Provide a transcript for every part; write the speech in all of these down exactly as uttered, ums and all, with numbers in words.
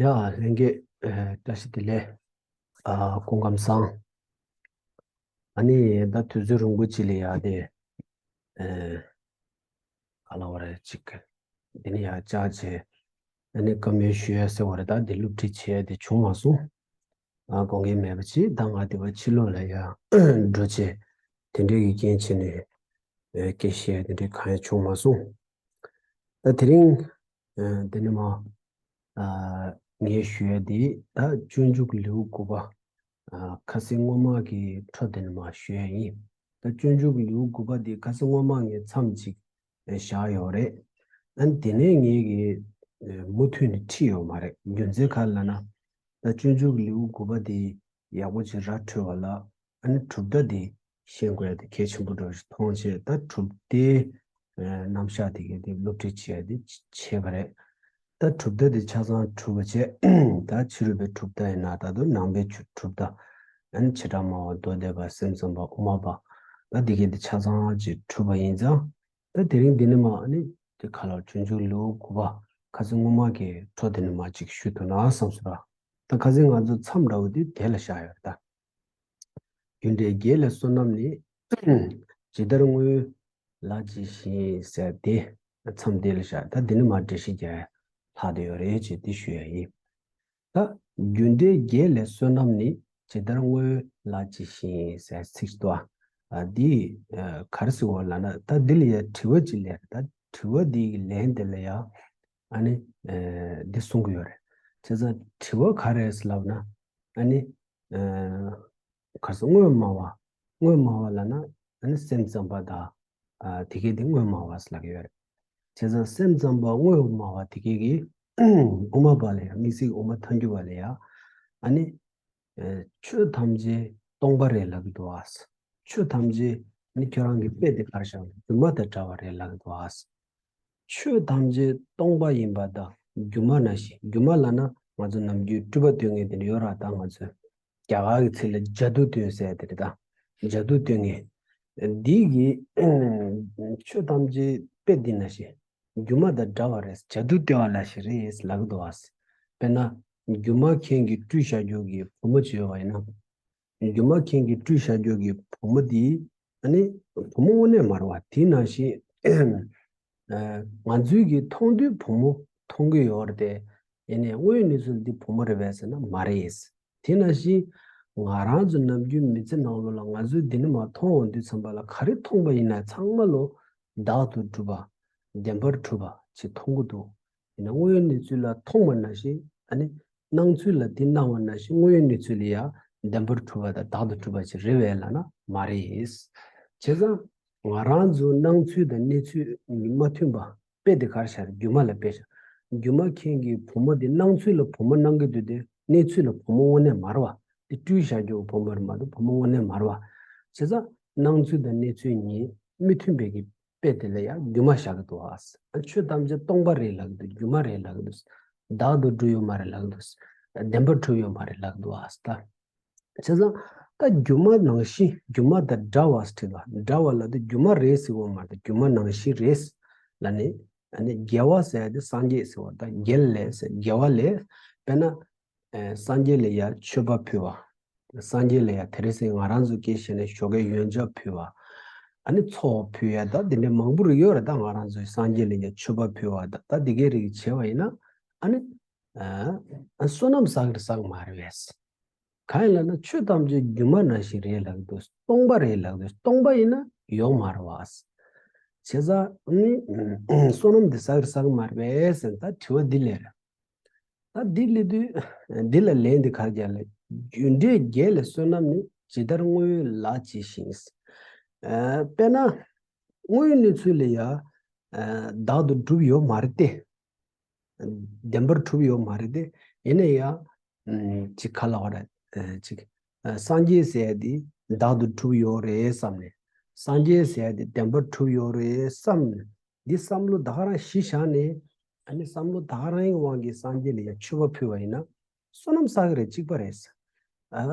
ཡ། ལྷན་རྒྱས། ཨ། བཀྲ་ཤིས་བདེ་ལེགས། ཨ། སྐུ་ཁམས་བཟང་། ཨ་ནི་ད་དུས་ཚོད་རིང་པོ་ཅིག་ལ་ཡ་དེ། ཨ། ག་ལ་བ་རེད་ཅིག་འདི་ནི་ཡ་བཅར་བྱས། ཨ་ནི་བཀའ་མོལ་ཞུ་ཡ་ཟེར་བ་རེད། ད་འདི་སློབ་ཁྲིད་བྱས་ཡ་དེ་བྱུང་མ་སོང་། ཨ། དགོངས་འགལ་མེད་པ་ཅིག་ད་ང་དེ་བ་ཕྱི་ལོགས་ལ་ཡ་འགྲོ་བྱས། དེ་འདྲའི་གི་རྐྱེན་བྱས་ནས། ཨ། སྐད་བཤད་ཡ་དེ་འདྲའི་གང་ཡང་བྱུང་མ་སོང་། ད་དེ་རིང་། ཨ། འདི་ནི་མ། ཨ། ངས་ཞུ་ཡ་འདི་ད་སྤྱོད་འཇུག་ལེའུ་དགུ་པ། ཨ། ཁ་སང་སྔོན་མ་གི་འཕྲོ་དེ་ནི་མ་ཞུ་ཡ་ཡིན། ད་སྤྱོད་འཇུག་ལེའུ་དགུ་པ་འདི་ཁ་སང་སྔོན་མ་ངས་མཚམས་ཅིག་བཞག་ཡོད་རེད། ཨ་ནི་དེ་ནས་ངས་གི་མུ་མཐུད་ནས་ཁྲིད་ཡོད་མ་རེད། རྒྱུ་མཚན་ག་རེ་ལབ་ན། ད་སྤྱོད་འཇུག་ལེའུ་དགུ་པ་འདི་ཡག་པོ་ཅིག་ར་འཕྲོད་པ་ལ། ཨ་ནི་གྲུབ་མཐའ་འདི་ཤེས་དགོས་ཡ་དེ་གལ་ཆེན་པོ་འདྲ་ཞིག་མཐོང་བྱས། ད་གྲུབ་མཐའི་རྣམ་གཞག་དེ་གའི་དེ་སློབ་ཁྲིད་བྱས་ཡ་དེ་བྱས་པ་རེད། ད་གྲུབ་མཐའ་དེ་ཆ་ཚང་གྲུབ་པ་བྱས། ད་ཕྱི་རོལ་པའི་གྲུབ་མཐའ་ཡིན་ན་ད་དུང་ནང་པའི་གྲུབ་མཐའ། ཨ་ནི་བྱེ་བྲག་སྨྲ་བ་མདོ་སྡེ་པ་སེམས་ཙམ་པ་དབུ་མ་པ། ད་དེ་གའི་དེ་ཆ་ཚང་ཅིག་གྲུབ་པ་ཡིན་ཙང་། ད་དེ་རིང་འདི་ནི་མ་ཨ་ནི་དེ་ག་ལ་སྤྱོད་འཇུག་ལེའུ་དགུ་པ་ཁ་སང་སྔོན་མ་གི་འཕྲོ་དེ་ནི་མ་ཅིག་ཞུ་ཐུབ་ན་བསམ་སོང་ར། ད་ཁ་སང་ང་ཚོ་མཚམས་འདྲ་བོ་དེ་དེ་ལ་བཞག་ཡོད་རེད་ད། རྒྱུ་འབྲས་བརྒྱད་ལས་བསོད་ནམས་ནི། ཇི་ལྟར་བསྔོ་བ་ལ་ཇི་བཞིན་ཟེར་ཏེ། མཚམས་འདི་ལ་བཞག་ད་འདི་ནི་མ་འགྲེལ་བཤད་རྒྱག་ཡ་ལྷག་བསྡད་ཡོད་རེད་ཅེས་འདི་ཞུ་ཡ་ཡིན། ད་རྒྱུ་འབྲས་བརྒྱད་ལས་བསོད་ནམས་ནི། ཇི་ལྟར་བསྔོ་བ་ལ་ཇི་བཞིན་ཟེར་ཚིག་ཏུ། ཨ། འདི། ཨ། ག་རེ་ཟེར་བ་ལབ་ན། ད་འདི་ལ་ཡ་དྲི་བ་ཅིག་སླེབས་རེད། ད་དྲི་བ་འདི་གི་ལན་དེ་ལ་ཡ། ཨ་ནི། ཨ། འདི་གསུང་གི་ཡོད་རེད། བྱས་ཙང་དྲི་བ་ག་རེ་རེད་ལབ་ན། ཨ་ནི། ཨ། ག་རེ་ཟེར། དངོས་སྨྲ་བ། དངོས་སྨྲ་བ་ལབ་ན་ཨ་ནི་སེམས་ཙམ་པ་དང་། ཨ། དེ་གའི་དེ་དངོས་སྨྲ་བ་ཟེར་ལབ་ཀྱི་ཡོད་རེད། བྱས་ཙང་སེམས་ཙམ་པ་དངོས་སྨྲ་བ་དེ་གའི་གི་དབུ་མ་པ་ལ་ཡ། དམིགས་བསལ་དབུ་མ་ཐལ་འགྱུར་བ་ལ་ཡ། ཨ་ནི། ཨ། ཆོས་ཐམས་ཅད་སྟོང་པ་རེད་ལབ་ཀྱི་འདུག་ཨ། ཆོས་ཐམས་ཅད་ནི་ཁྱོད་རང་གི་དཔེ་དེ་ག་རེ་བཞག་ན་སྒྱུ་མ་དང་འདྲ་བ་རེད་ལབ་ཀྱི་འདུག་ཨ། ཆོས་ཐམས་ཅད་སྟོང་པ་ཡིན་པ་དང་སྒྱུ་མ་ནང་བཞིན། སྒྱུ་མ་ལབ་ན་ང་ཚོ་ནམ་རྒྱུན་སྤྲུལ་པ་སྟོན་མཁན་དེ་འདྲ་ཡོད་ར། ད་ང་ཚོས་རྒྱ་གར་གྱི་ཚིག་ལ་ཇ་དུ་སྟོན་ཟེར་དེ་རེད་ད། ཇ་དུ་སྟོན་མཁན་འདི་གིས་ཆོས་ཐམས་ཅད་དཔེ་འདི་ནང་བཞིན་སྒྱུ་མ་དང་འདྲ་བ་རེད། ཇ་དུ་སྟོན་པ་ནང་བཞིན་རེད་ལབ་ཀྱི་འདུག་ཨ། དཔེར་ན་སྒྱུ་མ་མཁན་གྱིས་སྤྲུལ་བཞག་རྒྱུ་གི་བུ་མོ་ཅིག་ཡོད་པ་ཡིན་ན། སྒྱུ་མ་མཁན་གྱིས་སྤྲུལ་བཞག་རྒྱུ་གི་བུ་མོ་འདི། ཨ་ནི་བུ་མོ་དངོས་གནས་མ་རེད་པ། དེ་ནང་བཞིན་ཨ། ང་ཚོའི་གི་མཐོང་དུས་བུ་མོ་མཐོང་གི་ཡོད་རེད་དེ། ཡིན་ནའི་དངོས་ཡོད་གནས་ཚུལ་འདི་བུ་མོ་རེད་པས་ཟེར་ན་མ་རེད། དེ་ནང་བཞིན་ང་རང་ཚོ་ནམ་རྒྱུན་མི་ཚེ་ནང་ལོགས་ལ་ང་ཚོས་འདི་ནི་མ་མཐོང་འོང་དུས་ཙམ་པ་ལ། ག་རེ་མཐོང་པ་ཡིན་ན་ཚང་མ་ལོ་བདག་ཏུ་གྲུབ་པ། བདེན་པར་གྲུབ་པ་ཅིག་མཐོང་གི་འདུག་ཡིན་ན་དངོས་ཡོད་གནས་ཚུལ་ལ་མཐོང་བ་ནང་བཞིན། ཨ་ནི་སྣང་ཚུལ་ལ་དེ་སྣང་བ་ནང་བཞིན་དངོས་ཡོད་གནས་ཚུལ་ལ་ཡང་བདེན་པར་གྲུབ་པ་དང་བདག་ཏུ་གྲུབ་པ་ཅིག་རེད་པས་ལབ་ན་མ་རེད། བྱས་ཙང་ང་རང་ཚོ་སྣང་ཚུལ་དང་གནས་ཚུལ་མ་མཐུན་པ། དཔེ་དེ་ག་རེ་བཞག་སྒྱུ་མ་ལ་དཔེ་བཞག་སྒྱུ་མ་མཁན་གྱིས་བུ་མོ་དེ་སྣང་ཚུལ་ལ་བུ་མོ་སྣང་གི་འདུག་དེ་གནས་ཚུལ་ལ་བུ་མོ་དངོས་གནས་མ་རེད་པ། དེ་སྤྲུལ་བཞག་རྒྱུ་བུ་མོ་རེད་མ་གཏོགས་བུ་མོ་དངོས་གནས་མ་རེད་པ། བྱས་ཙང་སྣང་ཚུལ་དང་གནས་ཚུལ་གཉིས་མི་མཐུན་པའི་གི་དཔེ་དེ་ལ་ཡང་སྒྱུ་མ་བཞག་གི་འདུག་ཨ། ཆོས་ཐམས་ཅད་སྟོང་པ་རེད་ལབ་ཀྱི་འདུག་སྒྱུ་མ་རེད་ལབ་ཀྱི་འདུག་བདག་ཏུ་གྲུབ་ཡོད་མ་རེད་ལབ་ཀྱི་འདུག་བདེན་པར་གྲུབ་ཡོད་མ་རེད་ལབ་ཀྱི་འདུག་ཨ། ད་བྱས་ཙང་ད་སྒྱུ་མ་ནང་བཞིན། སྒྱུ་མ་དང་འདྲ་བ་ཟེར་བ། འདྲ་བ་ལབ་དུས་སྒྱུ་མ་རེད་ཟེར་བ་མ་རེད། སྒྱུ་མ་ནང་བཞིན་རེད་ལབ་ནས། ཨ་ནི་དགེ་བ་ཟེར་ཡ་དེ་སངས་རྒྱས་ཟེར་བ་དང་། དགེ་ལས་ཟེར་དགེ་བ་ལས། དཔེར་ན། ཨེ། སངས་རྒྱས་ལ་ཡ་མཆོད་པ་ཕུལ་བ། སངས་རྒྱས་ལ་ཡ་དེ་རིང་སང་ང་རང་ཚོ་སྐད་བཤད་ན་ཞོགས་ཀའི་ཡོན་ཆབ་ཕུལ་བ། ཨ་ནི་ཚོགས་ཕུལ་ཡ་ད་དེ་འདྲའི་མང་པོ་རིགས་ཡོད་རེད། ད་ང་རང་ཚོས་སངས་རྒྱས་ལ་ཡ་མཆོད་པ་ཕུལ་བ་ད་ད་དེ་གའི་རིགས་བྱས་པ་ཡིན་ན། ཨ་ནི། ཨ། བསོད་ནམས་བསགས་རེད་བསགས་མ་རེད་པས། གང་ཡིན་ལབ་ན་ཆོས་ཐམས་ཅད་སྒྱུ་མ་ནང་བཞིན་རེད་ལབ་ཀྱི་འདུག་སྟོང་པ་རེད་ལབ་ཀྱི་འདུག་སྟོང་པ་ཡིན་ན་ཡོད་མ་རེད་པ། བྱས་ཙང་ནི་བསོད་ནམས་འདི་བསགས་རེད་བསགས་མ་རེད་པས་ཟེར་ད་དྲི་བ་འདི་སླེབས་རེད། ད་འདི་སླེབས་དུས་འདི་ལ་ལན་འདི་ག་རེ་རྒྱག་ལབ། རྒྱུ་འབྲས་བརྒྱད་ལས་བསོད་ནམས་ནི། ཇི་ལྟར་བསྔོ་བ་ལ་ཇི་བཞིན། ཨ། དཔེར་ན་དངོས་ཡོད་གནས་ཚུལ་ལ་ཡ། ཨ། བདག་ཏུ་གྲུབ་ཡོད་མ་རེད་དེ། བདེན་པར་གྲུབ་ཡོད་མ་རེད་དེ། ཡིན་ན་ཡང་། ཨ། ཅིག་ག་ལབ་དགོས་རེད། ཨ། ཅིག་ཨ། སངས་རྒྱས་ཟེར་ཡ་དེ་བདག་ཏུ་གྲུབ་ཡོད་རེད་བསམ་ནས། སངས་རྒྱས་ཟེར་ཡ་དེ་བདེན་པར་གྲུབ་ཡོད་རེད་བསམ་ནས། འདི་བསམ་བློ་ད་ག་རང་གཞི་བཞག་ནས། ཨ་ནི་བསམ་བློ་ད་ག་རང་གི་དབང་གིས་སངས་རྒྱས་ལ་ཡ་མཆོད་པ་ཕུལ་བ་ཡིན་ན། བསོད་ནམས་བསགས་ཀྱི་རེད། གཅིག་པ་རེད། ཨ།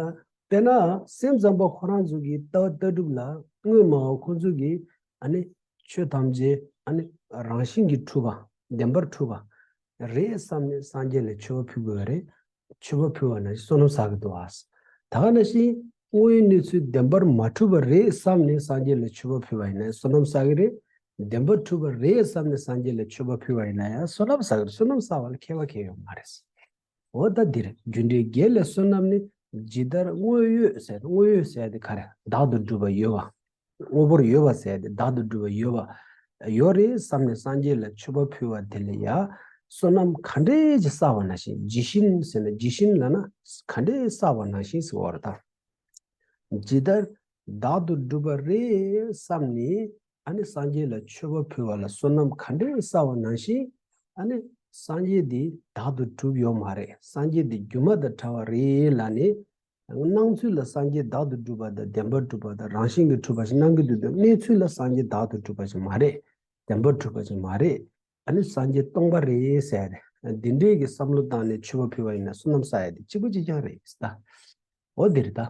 དཔེར་ན་སེམས་ཙམ་པ་ཁོ་རང་ཚོ་གི་ལྟ་བ་ལྟ་གྲུབ་ལ་དངོས་སྨྲ་བ་ཁོ་ཚོ་གིས། ཨ་ནི་ཆོས་ཐམས་ཅད། ཨ་ནི་རང་བཞིན་གྱིས་གྲུབ་པ། བདེན་པར་གྲུབ་པ། རེད་བསམ་ནས་སངས་རྒྱས་ལ་མཆོད་པ་ཕུལ་དགོས་པ་རེད། མཆོད་པ་ཕུལ་བ་ནང་བཞིན་བསོད་ནམས་བསགས་ཀྱི་འདུག་ཨ། ད་ག་ནང་བཞིན་དངོས་ཡོད་གནས་ཚུལ་བདེན་པར་མ་གྲུབ་པ་རེད་བསམ་ནས་སངས་རྒྱས་ལ་མཆོད་པ་ཕུལ་བ་ཡིན་ན་བསོད་ནམས་བསགས་ཀྱི་རེད། བདེན་པར་གྲུབ་པ་རེད་བསམ་ནས་སངས་རྒྱས་ལ་མཆོད་པ་ཕུལ་བ་ཡིན་ན་ཡང་བསོད་ནམས་བསགས་ཀྱི་རེད། བསོད་ནམས་བསགས་པ་ལ་ཁྱད་པར་གང་ཡང་ཡོད་མ་རེད། འོ་ད་འདིར་རྒྱུ་འབྲས་བརྒྱད་ལས་བསོད་ནམས་ནི། ཇི་ལྟར་དངོས་ཡོད་ཟེར། དངོས་ཡོད་ཟེར་དེ་ག་རེ། བདག་ཏུ་གྲུབ་པ་ཡོད་པ། དངོས་པོར་ཡོད་པ་ཟེར་དེ་བདག་ཏུ་གྲུབ་པ་ཡོད་པ། ཡོད་རེད་བསམ་ནས་སངས་རྒྱས་ལ་མཆོད་པ་ཕུལ་བ་དེ་ལ་ཡང་བསོད་ནམས་ག་འདྲས་ཅིག་བསགས་པ་ནང་བཞིན། ཇི་བཞིན་ཟེར་ན་ཇི་བཞིན་ལབ་ན་ག་འདྲས་བསགས་པ་ནང་བཞིན་ཟེར་བ་རེད་ད། ཇི་ལྟར་བདག་ཏུ་གྲུབ་པ་རེད་བསམ་ནས་ཨ་ནི་སངས་རྒྱས་ལ་མཆོད་པ་ཕུལ་བ་ལ་བསོད་ནམས་ག་འདྲས་བསགས་པ་ནང་བཞིན། ཨ་ནི་སངས་རྒྱས་འདི་བདག་ཏུ་གྲུབ་ཡོད་མ་རེད། སངས་རྒྱས་འདི་སྒྱུ་མ་དང་འདྲ་བ་རེད་ལབ་ནས། སྣང་ཚུལ་ལ་སངས་རྒྱས་བདག་ཏུ་གྲུབ་པ་དང་བདེན་པར་གྲུབ་པ་དང་རང་བཞིན་གྱིས་གྲུབ་པ་ཞིག་སྣང་གི་འདུག་སྟེ། གནས་ཚུལ་ལ་སངས་རྒྱས་བདག་ཏུ་གྲུབ་པ་ཞིག་མ་རེད། བདེན་པར་གྲུབ་པ་ཞིག་མ་རེད། ཨ་ནི་སངས་རྒྱས་སྟོང་པ་རེད་ཟེར་ཏེ། འདི་འདྲའི་གི་བསམ་བློ་བཏང་ནས་མཆོད་པ་ཕུལ་བ་ཡིན་ན་བསོད་ནམས་བསགས་ཡ་དེ་གཅིག་པ་གཅིག་རྐྱང་རེད་ད། འོ་འདི་རེད་ད།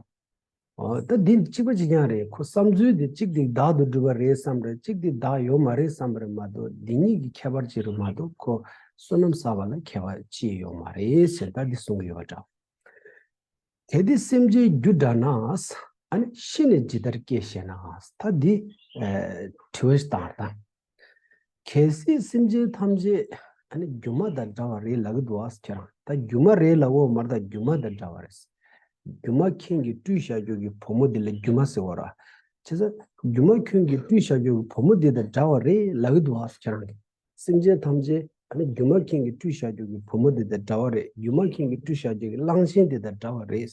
འོ་ད་འདི་གཅིག་པ་གཅིག་རྐྱང་རེད། ཁོ་བསམ་ཚུལ་དེ་གཅིག་དེ་བདག་ཏུ་གྲུབ་པ་རེད་བསམ་རེད། གཅིག་དེ་བདག་ཡོད་མ་རེད་བསམ་རེད་མ་གཏོགས། འདི་གཉིས་ཀྱི་ཁྱད་པར་ཅིག་རེད་མ་གཏོགས། ཁོ་བསོད་ནམས་བསགས་པ་ལ་ཁྱད་པར་ཅི་ཡང་ཡོད་མ་རེད་ཟེར་ད་འདི་གསུང་གི་ཡོད་པ་འདྲ། གལ་ཏེ་སེམས་ཅན་རྒྱུ་འདྲ་ན། ཨ་ནི་ཤི་ནས་ཇི་ལྟར་སྐྱེ་ཞེ་ན། ད་འདི་ཨ་དྲི་བ་ཞིག་བཏང་ད། གལ་སྲིད་སེམས་ཅན་ཐམས་ཅད་ཨ་ནི་སྒྱུ་མ་དང་འདྲ་བ་རེད་ལབ་ཀྱི་འདུག་ཨ། ཁྱེད་རང་ད་སྒྱུ་མ་རེད་ལབ་འོ་མར་ད་སྒྱུ་མ་དང་འདྲ་བ་རེད། སྒྱུ་མ་མཁན་གྱིས་སྤྲུལ་བཞག་རྒྱུ་གི་བུ་མོ་འདི་ལ་སྒྱུ་མ་ཟེར་བ་ར། བྱས་ཙང་སྒྱུ་མ་མཁན་གྱིས་སྤྲུལ་བཞག་རྒྱུ་གི་བུ་མོ་འདི་དང་འདྲ་བ་རེད་ལབ་ཀྱི་འདུག་ཨ། ཁྱེད་རང་གིས། སེམས་ཅན་ཐམས་ཅད་ཨ་ནི་སྒྱུ་མ་མཁན་གྱིས་སྤྲུལ་བཞག་རྒྱུ་གི་བུ་མོ་འདི་དང་འདྲ་བ་རེད། སྒྱུ་མ་མཁན་གྱིས་སྤྲུལ་བཞག་རྒྱུ་གི་གླང་ཆེན་འདི་དང་འདྲ་བ་རེད།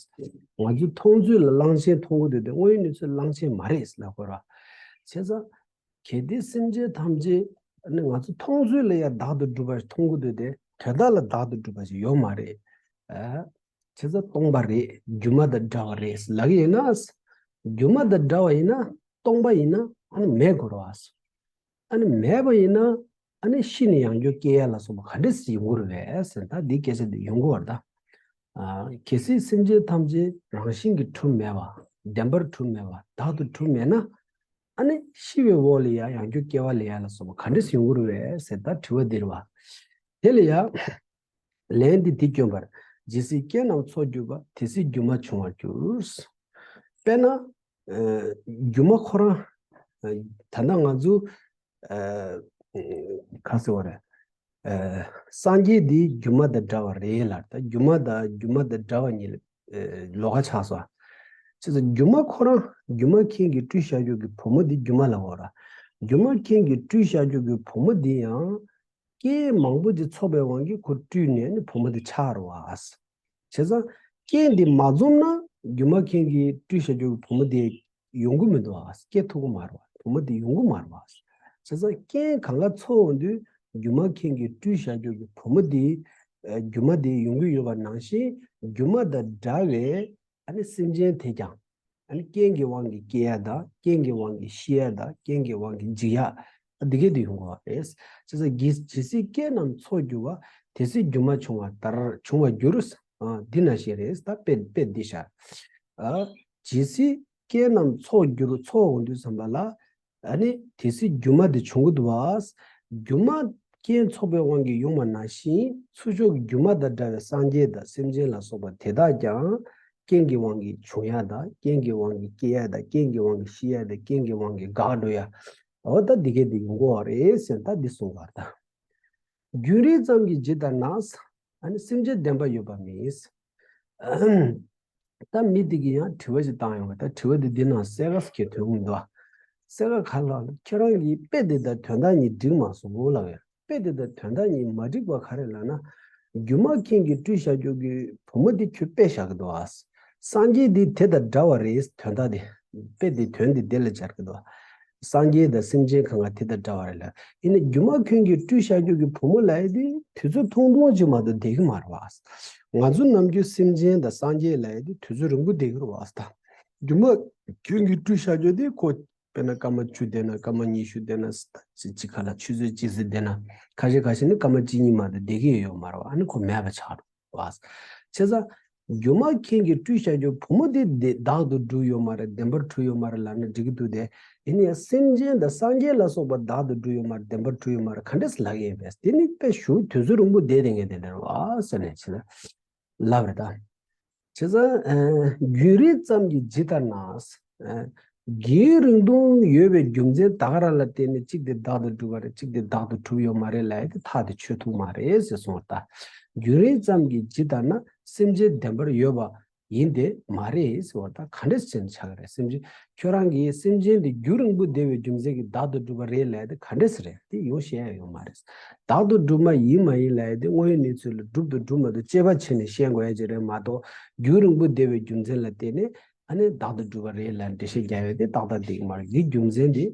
ང་ཚོ་མཐོང་ཚུལ་ལ་གླང་ཆེན་མཐོང་གི་འདུག་སྟེ། དངོས་ཡོད་གནས་ཚུལ་གླང་ཆེན་མ་རེད་ལབ་དགོས་ར། བྱས་ཙང་གལ་ཏེ་སེམས་ཅན་ཐམས་ཅད་ནི་ང་ཚོ་མཐོང་ཚུལ་ལ་ཡང་བདག་ཏུ་གྲུབ་པ་མཐོང་གི་འདུག་སྟེ། དོན་དག་ལ་བདག་ཏུ་གྲུབ་པ་ཞིག་ཡོད་མ་རེད། ཨ། བྱས་ཙང་སྟོང་པ་རེད། སྒྱུ་མ་དང་འདྲ་བ་རེད་ལབ་ཀྱི་ཡིན་ན། སྒྱུ་མ་དང་འདྲ་བ་ཡིན་ན། སྟོང་པ་ཡིན་ན་ཨ་ནི་མེད་དགོས་རེད་བ། ཨ་ནི་མེད་པ་ཡིན་ན་ཨ་ནི་ཤི་ནས་ཡང་བསྐྱར་སྐྱེ་ཡ་ལ་སོགས་པ་ག་འདྲ་ཞིག་ཡོང་གི་རེད་པས་ཟེར། ད་འདི་སྐད་ཆ་འདི་ཡོང་གི་བར་ད། ཨ། གལ་སྲིད་སེམས་ཅན་ཐམས་ཅད་རང་བཞིན་གྱིས་གྲུབ་མེད་པ། བདེན་པར་གྲུབ་མེད་པ། བདག་ཏུ་གྲུབ་མེད་ན། ཨ་ནི་ཤི་བའི་འོག་ལ་ཡང་ཡང་བསྐྱར་སྐྱེ་བ་ལེན་ཡ་ལ་སོགས་པ་ག་འདྲ་ཞིག་ཡོང་གི་རེད་པས་ཟེར་ད་དྲི་བ་འདི་རེད་བ། དེ་ལ་ཡང་ལན་འདི་འདི་སྐྱོན་པར། ཇི་སྲིད་སྐྱེ་རྣམས་ཚོགས་གྱུར་པ། དེ་སྲིད་སྒྱུ་མ་བྱུང་བར་འགྱུར། དཔེར་ན། ཨ། སྒྱུ་མ་ཁོ་རང་། ཨ། ད་ལྟ་ང་ཚོ། ཨ། ག་ཟེར་བ་རེད། ཨ། སངས་རྒྱས་འདི་སྒྱུ་མ་དང་འདྲ་བ་རེད་ལབ། ད་སྒྱུ་མ་དང་སྒྱུ་མ་དང་འདྲ་བ་གཉིས་ལ་ཨ་ལོགས་ཀ་ཆགས་སོང་། བྱས་ཙང་སྒྱུ་མ་ཁོ་རང་སྒྱུ་མ་མཁན་གྱིས་སྤྲུལ་བཞག་རྒྱུ་གི་བུ་མོ་འདི་སྒྱུ་མ་ལབ་དགོས་ར། སྒྱུ་མ་མཁན་གྱིས་སྤྲུལ་བཞག་རྒྱུ་གི་བུ་མོ་འདི་ཡང་རྐྱེན་མང་པོ་ཅིག་ཚོགས་པའི་དབང་གིས་ཁོ་སྤྲུལ་ནས་ནི་བུ་མོ་འདི་ཆགས་རེད་བ། བྱས་ཙང་རྐྱེན་འདི་མ་འཛོམས་ན་སྒྱུ་མ་མཁན་གྱིས་སྤྲུལ་བཞག་རྒྱུ་གི་བུ་མོ་དེ་ཡོང་གི་མི་འདུག་བ། སྐྱེ་ཐུབ་ཀྱི་མ་རེད་བ། བུ་མོ་དེ་ཡོང་གི་མ་རེད་བ། བྱས་ཙང་རྐྱེན་གང་ག་ཚོགས་འོང་དུས་སྒྱུ་མ་མཁན་གྱིས་སྤྲུལ་བཞག་རྒྱུ་གི་བུ་མོ་དེ་ཨ་སྒྱུ་མ་དེ་ཡོང་གི་ཡོད་པ་ནང་བཞིན། སྒྱུ་མ་དང་འདྲ་བའི་ཨ་ནི་སེམས་ཅན་དེ་ཀྱང་ཨ་ནི་རྐྱེན་གྱི་དབང་གིས་སྐྱེ་ཡ་དང་། རྐྱེན་གྱི་དབང་གིས་ཤི་ཡ་དང་། རྐྱེན་གྱི་དབང་གིས་འཇིག་ཡ། ཨ་འདི་གས་དེ་ཡོང་གི་ཡོད་རེད། བྱས་ཙང་ཇི་ཇི་སྲིད་སྐྱེ་རྣམས་ཚོགས་གྱུར་པ། དེ་སྲིད་སྒྱུ་མ་བྱུང་བ་ལྟར། བྱུང་བར་འགྱུར། ཨ་འདི་ནང་བཞིན་རེད། ད་དཔེ་དཔེ་འདི་བཞག་ཨ་ཇི་སྲིད་སྐྱེ་རྣམས་ཚོགས་གྱུར། ཚོགས་འོང་དུས་ཙམ་པ་ལ། ཨ་ནི་དེ་སྲིད་སྒྱུ་མ་དེ་བྱུང་གི་འདུག་བ། སྒྱུ་མ་རྐྱེན་ཚོགས་པའི་དབང་གིས་ཡོང་བ་ནང་བཞིན། ཚུར་ཕྱོགས་ཀྱི་སྒྱུ་མ་དང་འདྲ་བའི་སངས་རྒྱས་དང་སེམས་ཅན་ལ་སོགས་པ་དེ་དག་ཀྱང་རྐྱེན་གྱི་དབང་གིས་བྱུང་ཡ་དང་། རྐྱེན་གྱི་དབང་གིས་སྐྱེ་ཡ་དང་། རྐྱེན་གྱི་དབང་གིས་ཤི་ཡ་དང་། རྐྱེན་གྱི་དབང་གིས་འགག་འགྲོ་ཡ། འོ་ད་འདི་གས་འདི་ཡོང་གི་ཡོད་རེད་ཟེར་ད་འདི་གསུངས་པ་རེད་ད། རྒྱུན་རིང་ཙམ་གྱིས་ཇི་ལྟར་ན། ཨ་ནི་སེམས་ཅན་བདེན་པ་ཡོད་པ་མིན། ད་མི་དེ་གིས་ཡང་དྲི་བ་ཞིག་བཏང་ཡོང་བ། ད་དྲི་བ་འདི་འདི་ནང་གསལ་ཁ་ཞིག་ཐོན་གྱི་མི་འདུག་ཨ། གསལ་ཁ་ག་ལ་ལ། ཁྱེད་རང་གིས་དཔེ་འདི་དང་དོན་དག་གཉིས་འགྲིག་མ་སོང་ལབ་ཡ། དཔེ་འདི་དང་དོན་དག་གཉིས་མ་འགྲིག་པ་ག་རེ་ལབ་ན། སྒྱུ་མ་མཁན་གྱིས་སྤྲུལ་བཞག་རྒྱུ་གི་བུ་མོ་འདི་ཁྱོད་དཔེ་བཞག་གི་འདུག་ཨ། སངས་རྒྱས་འདི་དེ་དང་འདྲ་བ་རེད། དོན་དག་འདི། དཔེ་འདི་དོན་འདི་དེ་ལ་སྦྱར་གི་འདུག་ཨ། སངས་རྒྱས་དང་སེམས་ཅན་གང་ག་དེ་དང་འདྲ་བ་རེད་ལ། ཡིན་ན་སྒྱུ་མ་མཁན་གྱིས་སྤྲུལ་བཞག་རྒྱུ་གི་བུ་མོ་ལབ་ཡ་དེ་དུས་ཚོད་ཐུང་ཐུང་ཅིག་མ་གཏོགས་བསྡད་ཀྱི་མ་རེད་བ། ང་ཚོ་ནམ་རྒྱུན་སེམས་ཅན་དང་སངས་རྒྱས་ལབ་ཡ་དེ་དུས་ཚོད་རིང་པོ་བསྡད་ཀྱི་རེད་བ། ད་སྒྱུ་མ་མཁན་གྱིས་སྤྲུལ་བཞག་རྒྱུ་དེ་ཁོ་དཔེར་ན་སྐར་མ་བཅུ་བསྡད་ན། སྐར་མ་ཉི་ཤུ་བསྡད་ན། ཅི་ཅི་ག་ལ་ཆུ་ཚོད་གཅིག་ཙམ་བསྡད་ན། ཁ་ཤས་ཁ་ཤས་ནི་སྐར་མ་གཅིག་གཉིས་མ་གཏོགས་བསྡད་ཀྱི་ཡོད་མ་རེད་བ། ཨ་ནི་ཁོ་མེད་པ་ཆགས་འགྲོ་བ། བྱས་ཙང་ སྒྱུ་མ་མཁན་གྱིས་སྤྲུལ་བཞག་རྒྱུ་བུ་མོ་དེ་དེ་བདག་ཏུ་གྲུབ་ཡོད་མ་རེད། བདེན་པར་གྲུབ་ཡོད་མ་རེད་ལབ་ན་འགྲིག་གི་འདུག་སྟེ། ཡིན་ནའི་སེམས་ཅན་དང་སངས་རྒྱས་ལ་སོགས་པ་བདག་ཏུ་གྲུབ་ཡོད་མ་རེད། བདེན་པར་གྲུབ་ཡོད་མ་རེད། ག་འདྲས་ལབ་ཡིན་པས། དེ་ནི་དཔེ་ཞུ་དུས་ཚོད་རིང་པོ་བསྡད་དེ་ངས་དེ་འདྲ་བ་ཟེར་ནས་ཕྱི་ལ་ལབ་རེད་ད། བྱས་ཙང་རྒྱུན་རིང་ཙམ་གྱིས་ཇི་ལྟར་ན། རྒྱུན་རིང་པོ་ཡོད་པའི་རྒྱུ་མཚན་ད་ག་རང་ལ་བརྟེན་ནས་གཅིག་དེ་བདག་ཏུ་གྲུབ་པ་རེད། གཅིག་དེ་བདག་ཏུ་གྲུབ་ཡོད་མ་རེད་ལབ་ཡ་དེ་ཐག་དེ་ཆོད་ཐུབ་མ་རེད་ཟེར་གསུངས་པ་ལྟར། རྒྱུན་རིང་ཙམ་གྱིས་ཇི་ལྟར་ན་སེམས་ཅན་བདེན་པར་ཡོད་པ་ཡིན་ཏེ་མ་རེད་ཟེར་བ་ལྟར་ག་འདྲས་ཟེར་ནས་ཆགས་ཀྱི་རེད། སེམས་ཅན་ཁྱོད་རང་གིས་སེམས་ཅན་དེ་རྒྱུན་རིང་པོ་བསྡད་པའི་རྒྱུ་མཚན་གྱིས་བདག་ཏུ་གྲུབ་པ་རེད་ལབ་ཡ་དེ་ག་འདྲས་རེད། དེ་ཡང་བཤད་ཡ་ཡོད་མ་རེད། བདག་ཏུ་གྲུབ་མ་ཡིན་མ་ཡིན་ལབ་ཡ་དེ་དངོས་ཡོད་གནས་ཚུལ་ལ་གྲུབ་དང་གྲུབ་མ་གཏོགས་དཔྱད་པ་བྱས་ནས་བཤད་དགོས་ཡ་ཅིག་རེད་མ་གཏོགས། རྒྱུན་རིང་པོ་བསྡད་པའི་རྒྱུ་མཚན་ལ་བརྟེན་ནས་ཨ་ནི་བདག་ཏུ་གྲུབ་པ་རེད་ལབ་འགྲེལ་བཤད་རྒྱག་ཡ་དེ་ཏག་ཏག་འགྲིག་གི་མ་རེད། འདི་རྒྱུ་མཚན་དེ་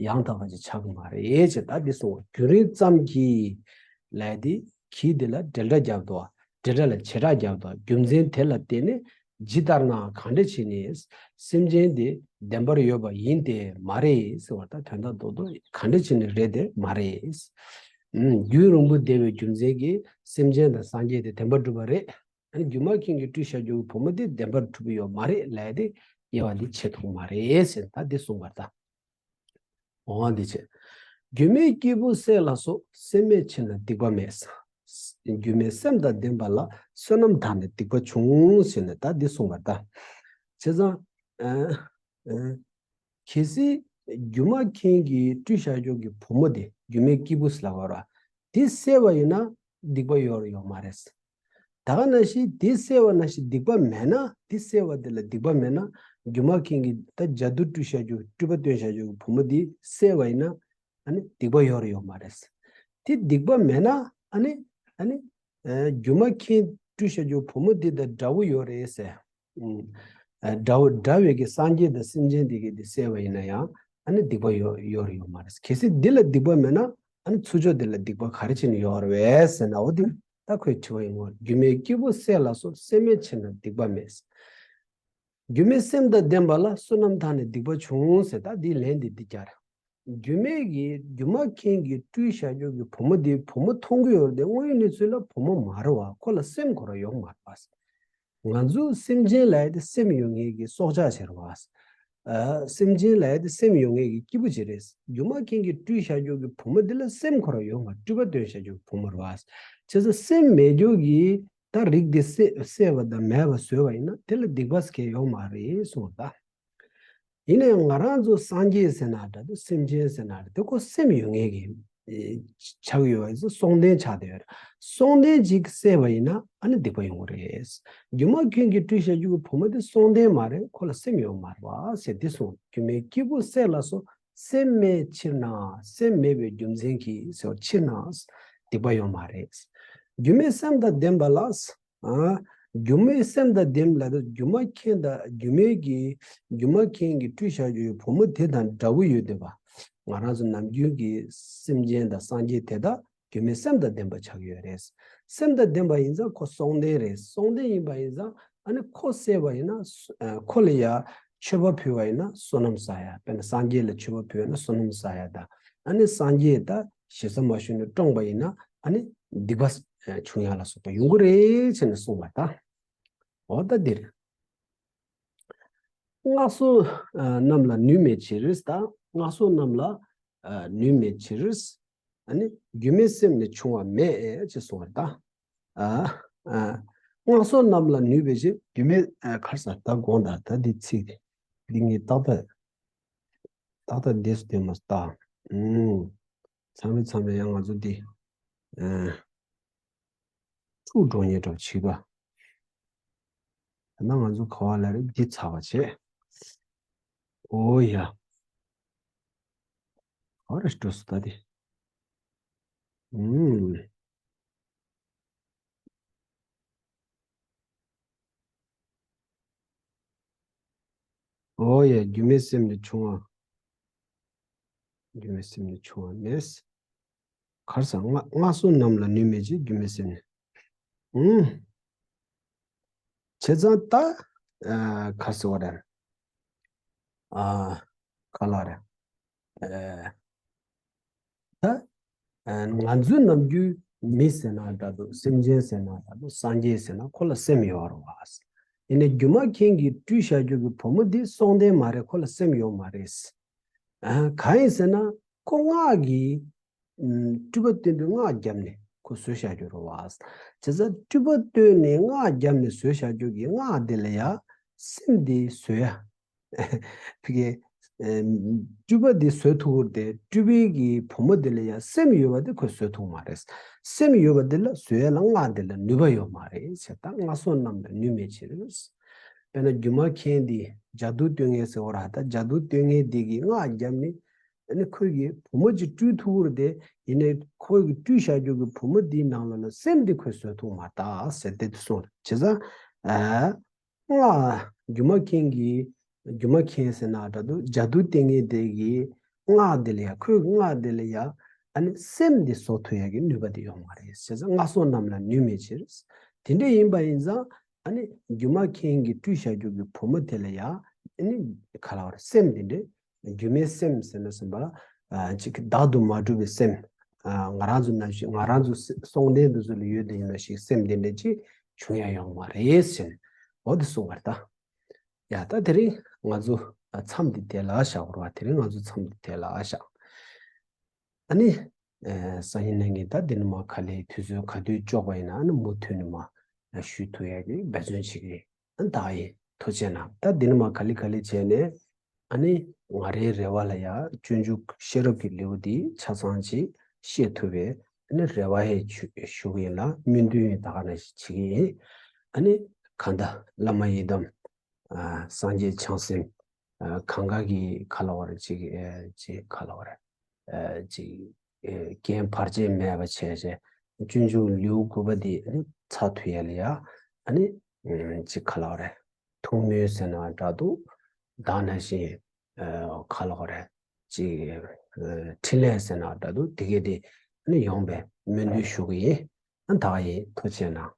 ཡང་དག་པ་ཅིག་ཆགས་ཀྱི་མ་རེད་ཅེས་ད་འདི་གསུངས་པ། རྒྱུན་རིང་ཙམ་གྱིས་ལབ་ཡ་དེ་གྱིས་དེ་ལ་འབྲེལ་སྒྲ་རྒྱབ་འདུག་འབྲེལ་སྒྲ་ལ་བྱེད་སྒྲ་རྒྱབ་འདུག་རྒྱུ་མཚན་དེ་ལ་བརྟེན་ནས་ཇི་ལྟར་ན་གང་འདྲ་བྱས་ནས་སེམས་ཅན་དེ་བདེན་པར་ཡོད་པ་ཡིན་ཏེ་མ་རེད་ཟེར་བ་ད་དོན་དག་རྡོག་རྡོག་གང་འདྲ་བྱས་ནས་རེད་དེ་མ་རེད། ཨུམ། རྒྱུན་རིང་པོ་བསྡད་པའི་རྒྱུ་མཚན་གྱིས་སེམས་ཅན་དང་སངས་རྒྱས་དེ་བདེན་པར་གྲུབ་པ་རེད། ཨ་ནི་སྒྱུ་མ་མཁན་གྱིས་སྤྲུལ་བཞག་རྒྱུ་བུ་མོ་དེ་བདེན་པར་གྲུབ་ཡོད་མ་རེད་ལབ་ཡ་དེ་དབྱེ་བ་འདི་ཕྱེ་ཐུབ་མ་རེད་ཟེར་ད་འདི་གསུངས་པར་ད། འོ་འདི་བྱས། སྒྱུ་མའི་སྐྱེས་བུ་སྲས་ལ་སོགས། སེམས་མེད་ཕྱིར་ན་སྡིག་པ་མེད། སྒྱུ་མའི་སེམས་དང་ལྡན་པ་ལ། བསོད་ནམས་དག་ནས་སྡིག་པ་ཆུང་ཟེར་ནས་ད་འདི་གསུངས་པར་ད། བྱས་ཙང་། ཨ། ཨ། གལ་སྲིད་སྒྱུ་མ་མཁན་གྱིས་སྤྲུལ་བཞག་རྒྱུ་གི་བུ་མོ་དེ་སྒྱུ་མའི་སྐྱེས་བུ་ཟེར་ལབ་པ་ར། དེ་བསད་པ་ཡིན་ན་སྡིག་པ་ཡོད་རེད་ཡོད་མ་རེད། ད་ག་ནང་བཞིན་དེ་བསད་པ་ནང་བཞིན་སྡིག་པ་མེད་ན། དེ་བསད་པ་དེ་ལ་སྡིག་པ་མེད་ན། སྒྱུ་མ་མཁན་གྱིས་ད་རྒྱ་མཚོར་སྤྲུལ་བཞག་རྒྱུ་སྤྲུལ་པ་སྟོན་བཞག་རྒྱུ་གི་བུ་མོ་དེ་བསད་པ་ཡིན་ན་ཨ་ནི་སྡིག་པ་ཡོད་རེད་ཡོད་མ་རེད། དེ་སྡིག་པ་མེད་ན་ཨ་ནི་ཨ་ནི་ཨ་སྒྱུ་མ་མཁན་སྤྲུལ་བཞག་རྒྱུ་བུ་མོ་དེ་དང་འདྲ་བོ་ཡོད་རེད་ཟེར། ཨུམ། ཨ་འདྲ་བོ་འདྲ་བའི་གི་སངས་རྒྱས་དང་སེམས་ཅན་དེ་གི་དེ་བསད་པ་ཡིན་ན་ཡང་ཨ་ནི་སྡིག་པ་ཡོད་ཡོད་རེད་ཡོད་མ་རེད། གལ་སྲིད་འདི་ལ་སྡིག་པ་མེད་ན་ཨ་ནི་ཚུར་ཕྱོགས་དེ་ལ་སྡིག་པ་ག་རེ་བྱས་ནས་ཡོད་རེད་བས་ཟེར་ན། འོ་དེ་ད་ཁོའི་དྲི་བ་ཡིན་ངོ་། སྒྱུ་མའི་སྐྱེས་བུ་སྲས་ལ་སོགས། སེམས་མེད་ཕྱིར་ན་སྡིག་པ་མེད། སྒྱུ་མའི་སེམས་དང་ལྡན་པ་ལ། བསོད་ནམས་དག་ནས་སྡིག་པ་ཆུང་ཟེར་ད་འདི་ལན་འདི་འདི་སྦྱར། སྒྱུ་མའི་གི་སྒྱུ་མ་མཁན་གྱིས་སྤྲུལ་བཞག་རྒྱུ་གི་བུ་མོ་དེ་བུ་མོ་མཐོང་གི་ཡོད་རེད་དེ་དངོས་ཡོད་གནས་ཚུལ་ལ་བུ་མོ་མ་རེད་བ། ཁོ་ལ་སེམས་ཁོ་རང་ཡོད་མ་རེད་བ། ང་ཚོ་སེམས་ཅན་ལབ་ཡ་དེ་སེམས་ཡོད་མཁན་གྱི་སྲོག་ཆགས་ཅིག་རེད་བ། ཨ་སེམས་ཅན་ལབ་ཡ་དེ་སེམས་ཡོད་མཁན་གྱི་སྐྱེས་བུ་ཅིག་རེད། སྒྱུ་མ་མཁན་གྱིས་སྤྲུལ་བཞག་རྒྱུ་གི་བུ་མོ་དེ་ལ་སེམས་ཁོ་རང་ཡོད་མ་རེད། སྤྲུལ་པ་སྟོན་བཞག་རྒྱུ་གི་བུ་མོ་རེད་བ། བྱས་ཙང་སེམས་མེད་རྒྱུ་གི་ད་རིགས་དེ་བསད་བསད་པ་དང་མེད་པ་བཟོས་པ་ཡིན་ན་དེ་ལ་སྡིག་པ་ཟེར་མཁན་ཡོད་མ་རེད་གསུངས་པ་ད། ཡིན་ནའང་ང་རང་ཚོ་སངས་རྒྱས་ཟེར་ན་འདྲ་འདུག་སེམས་ཅན་ཟེར་ན་འདྲ་འདུག་ཁོ་སེམས་ཡོད་མཁན་གྱི་ཨེ་ཆགས་ཡོད་པ་ཡིན་ཙང་སྲོག་ལྡན་ཆགས་བསྡད་ཡོད་རེད། སྲོག་ལྡན་ཅིག་བསད་པ་ཡིན་ན་ཨ་ནི་སྡིག་པ་ཡོང་གི་རེད། སྒྱུ་མ་མཁན་གྱིས་སྤྲུལ་བཞག་རྒྱུ་གི་བུ་མོ་དེ་སྲོག་ལྡན་མ་རེད། ཁོ་ལ་སེམས་ཡོད་མ་རེད་བ་ཟེར་འདི་གསུངས། སྒྱུ་མའི་སྐྱེས་བུ་སྲས་ལ་སོགས། སེམས་མེད་ཕྱིར་ན། སེམས་མེད་པའི་རྒྱུ་མཚན་གྱིས་ཟེར་བ་ཕྱིར་ན་སྡིག་པ་ཡོད་མ་རེད། སྒྱུ་མའི་སེམས་དང་ལྡན་པ་ལ། ཨ། སྒྱུ་མའི་སེམས་དང་ལྡན་ལ་དེ་སྒྱུ་མ་མཁན་དང་སྒྱུ་མའི་གི་སྒྱུ་མ་མཁན་གྱིས་སྤྲུལ་བཞག་རྒྱུ་ཡི་བུ་མོ་དེ་དང་འདྲ་བོ་ཡོད་བསྡད་པ། ང་རང་ཚོ་ནམ་རྒྱུན་གྱི་སེམས་ཅན་དང་སངས་རྒྱས་དེ་དག་སྒྱུ་མའི་སེམས་དང་ལྡན་པ་ཆགས་ཡོད་རེད། སེམས་དང་ལྡན་པ་ཡིན་ཙང་ཁོ་སྲོག་ལྡན་རེད། སྲོག་ལྡན་ཡིན་པ་ཡིན་ཙང་ཨ་ནི་ཁོ་བསད་པ་ཡིན་ན་ཨ་ཁོ་ལ་ཡ་མཆོད་པ་ཕུལ་བ་ཡིན་ན་བསོད་ནམས་བསགས་ཡ། དཔེར་ན་སངས་རྒྱས་ལ་མཆོད་པ་ཕུལ་བ་ཡིན་ན་བསོད་ནམས་བསགས་ཡ་དང་། ཨ་ནི་སངས་རྒྱས་ད་ཞེ་ས་མ་ཞུས་ནས་བཀྲོངས་པ་ཡིན་ན་ཨ་ནི་སྡིག་པ་བྱུང་ཡ་ལ་སོགས་པ་ཡོང་གི་རེད་ཅེས་ནས་གསུངས་པ་དང་། འོ་ད་འདིར། སྔགས་བཟོ་རྣམས་ལ་ནུས་མེད་ཕྱིར་དང་། སྔགས་བཟོ་རྣམས་ལ་ནུས་མེད་ཕྱིར། ཨ་ནི་སྒྱུ་མའི་སེམས་ནི་བྱུང་བ་མེད་ཅེས་གསུངས་པ་དང་། ཨ། ཨ། སྔགས་བཟོ་རྣམས་ལ་ནུས་པའི་ཕྱིར། སྒྱུ་མའི་ཨ་ཁར་ས་ད་དགོངས་དག་ད་འདི་ཚིག་འདི་ངས་ཏག་ཏག་ཏག་ཏག་འདས་སུ་བསྟན་མ་ལྟ། ཨུམ། མཚམས་རེ་མཚམས་རེ་ཡང་ང་ཚོ་འདི། ཨ། འཁྲུག་འགྲོ་ཉེན་འགྲོ་བྱེད་པ། ད་ང་ཚོ་ག་བ་ལ་རེ་འདི་ཚ་བ་བྱེད། ཨོ་ཡ། ག་རེ་འགྲོ་སོང་ད་འདི། ཨུམ། ཨོ་ཡ། སྒྱུ་མའི་སེམས་ནི་བྱུང་བ། སྒྱུ་མའི་སེམས་ནི་བྱུང་བ་མེད། གར་ས་སྔགས་སྔགས་སོ་རྣམས་ལ་ནུས་མེད་ཅིང་སྒྱུ་མའི་སེམས་ནི། ཨུམ། བྱས་ཙང་ད། ཨ། གར་ས་བ་ར། ཨ། ག་ལ་ར། ཨ། ད། ཨ། ང་ཚོའི་ནམ་རྒྱུན་ མི་ཟེར་ན་འདྲ་འདུག་སེམས་ཅན་ཟེར་ན་འདྲ་འདུག་སངས་རྒྱས་ཟེར་ན་ཁོ་ལ་སེམས་ཡོད་རེད་བ། ཡིན་ནའི་སྒྱུ་མ་མཁན་གྱིས་སྤྲུལ་བཞག་རྒྱུ་གི་བུ་མོ་འདི་སྲོག་ལྡན་མ་རེད། ཁོ་ལ་སེམས་ཡོད་མ་རེད། ཨ། གང་ཡིན་ཟེར་ན་ཁོ་སྔགས་ཀྱི་ཨམ། སྤྲུལ་པ་སྟོན་པའི་སྔགས་བརྒྱབ་ནས་ཁོ་བཟོས་བཞག་རྒྱུ་རེད་བ། བྱས་ཙང་སྤྲུལ་པ་སྟོན་ནས་སྔགས་བརྒྱབ་ནས་བཟོས་བཞག་རྒྱུ་གི་སྔགས་དེ་ལ་ཡ་སེམས་དེ་བཟོས་ཡ། ཕ་གི། ཨེ། སྤྲུལ་པ་འདི་བཟོ་ཐུབ་ཀྱི་རེད་དེ། སྤྲུལ་པའི་གི་བུ་མོ་འདི་ལ་ཡང་སེམས་ཡོད་པ་དེ་ཁོས་བཟོ་ཐུབ་མ་རེད། སེམས་ཡོད་པ་འདི་ལ་བཟོ་ཡ་ལ་སྔགས་འདི་ལ་ནུས་པ་ཡོད་མ་རེད་ཟེར། ད་སྔགས་སོ་རྣམས་ལ་ནུས་མེད་ཕྱིར། དཔེར་ན་སྒྱུ་མ་མཁན་འདི་ཇ་དུ་སྟོན་མཁན་ཟེར་བ་ར། ད་ཇ་དུ་སྟོན་མཁན་འདི་གིས་སྔགས་བརྒྱབ་ནས་ཨ་ནི་ཁོས་གི་བུ་མོ་ཅིག་སྤྲུལ་ཐུབ་ཀྱི་རེད་དེ། ཡིན་ནའི་ཁོས་གི་སྤྲུལ་བཞག་རྒྱུ་གི་བུ་མོ་འདིའི་ནང་ལོགས་ལ་སེམས་འདི་ཁོས་བཟོ་ཐུབ་མ་ད་ཟེར་དེ་དུ་གསུངས་རེད། བྱས་ཙང་ཨ། སྔགས་སྒྱུ་མ་མཁན་གྱིས། སྒྱུ་མ་མཁན་ཟེར་ན་འདྲ་འདུག་ཇ་དུ་སྟོན་མཁན་དེ་གིས་སྔགས་དེ་ལ་ཡ། ཁོའི་སྔགས་དེ་ལ་ཡ་ཨ་ནི་སེམས་དེ་བཟོ་ཐུབ་ཡ་གི་ནུས་པ་དེ་ཡོད་མ་རེད། བྱས་ཙང་སྔགས་སོ་རྣམས་ལ་ནུས་མེད་ཕྱིར། དེ་འདྲ་ཡིན་པ་ཡིན་ཙང་ཨ་ནི་སྒྱུ་མ་མཁན་གྱིས་སྤྲུལ་བཞག་རྒྱུ་གི་བུ་མོ་དེ་ལ་ཡ་ཨ་ནི་ག་ལ་བར་སེམས་དེ་འདྲ། སྒྱུ་མའི་སེམས་ཟེར་ན་སེམས་པ་ལ་ཨ་ཅིག་བདག་ཏུ་མ་གྲུབ་པའི་སེམས། ཨ་ང་རང་ཚོ་ནང་བཞིན་ང་རང་ཚོ་སྲོག་ལྡན་དེ་ཚོ་ལ་ཡོད་དེ་ཡིན་ནོ་ཞིག་སེམས་དེ་འདྲ་ཅིག་བྱུང་ཡ་ཡོང་མ་རེད་ཟེར་ནས་འོ་དེ་གསུངས་པ་རེད་ད། ཡ་ད་དེ་རིང་ང་ཚོ་མཚམས་འདི་དེ་ལ་བཞག་རོགས། དེ་རིང་ང་ཚོ་མཚམས་འདི་དེ་ལ་བཞག་ཨ་ནི། ཨེ། སང་ཉིན་གནངས་ཉིན་ད་འདི་ནས་མ་ག་ལེ་དུས་ཚོད་ག་དུས་ལྕོགས་པ་ཡིན་ན་ཨ་ནི་མུ་མཐུད་ནས་མ་ཞུ་ཐུབ་ཡ་གི་འབད་བརྩོན་བྱེད་ཀྱི་ཡིན། ཨ་ནི་ད་ཡིན་ཐུགས་རྗེ་གནང་། ད་འདི་ནས་མ་ག་ལེ་ག་ལེ་བྱས་ནས་ཨ་ནི་ང་རའི་རེ་བ་ལ་ཡ་སྤྱོད་འཇུག་ཤེས་རབ་ཀྱི་ལེའུ་འདི་ཆ་ཚང་ཅིག་ཤེས་ཐུབ་པའི་ཨ་ནི་རེ་བ་ཡང་ཞུ་ཞུ་གི་ཡིན་ལ། སྨོན་འདུན་ཡང་ད་ག་ནང་བཞིན་བྱེད་ཀྱི་ཡིན། ཨ་ནི་གང་ལྟར་བླ་མ་ཡི་དམ། ཨ། སངས་རྒྱས་བྱང་སེམས། ཨ། གང་ག་གི་ག་ལ་བ་རེད་ཅིག་ཨེ། ཅིག་ག་ལ་བ་རེད། ཨ། ཅིག་ཨེ། རྐྱེན་བར་ཆད་མེད་པ་བྱས་བྱས་སྤྱོད་འཇུག་ལེའུ་དགུ་པ་འདི་ཨ་ནི་ཚར་ཐུབ་ཡ་ལ་ཡ་ཨ་ནི་ཅིག་ག་ལ་བ་རེད། ཐུགས་སྨོན་ཟེར་ན་འདྲ་འདུག་ད་ནང་བཞིན་ཨ། ག་ལ་བ་རེད། ཅིག་ཨ། འཕྲིན་ལས་ཟེར་ན་འདྲ་འདུག་དེ་གས་དེ་ཨ་ནི་ཡོང་བའི་སྨོན་འདུན་ཞུ་གི་ཡིན། ཨ། ད་ཡིན་ཐུགས་རྗེ་གནང་།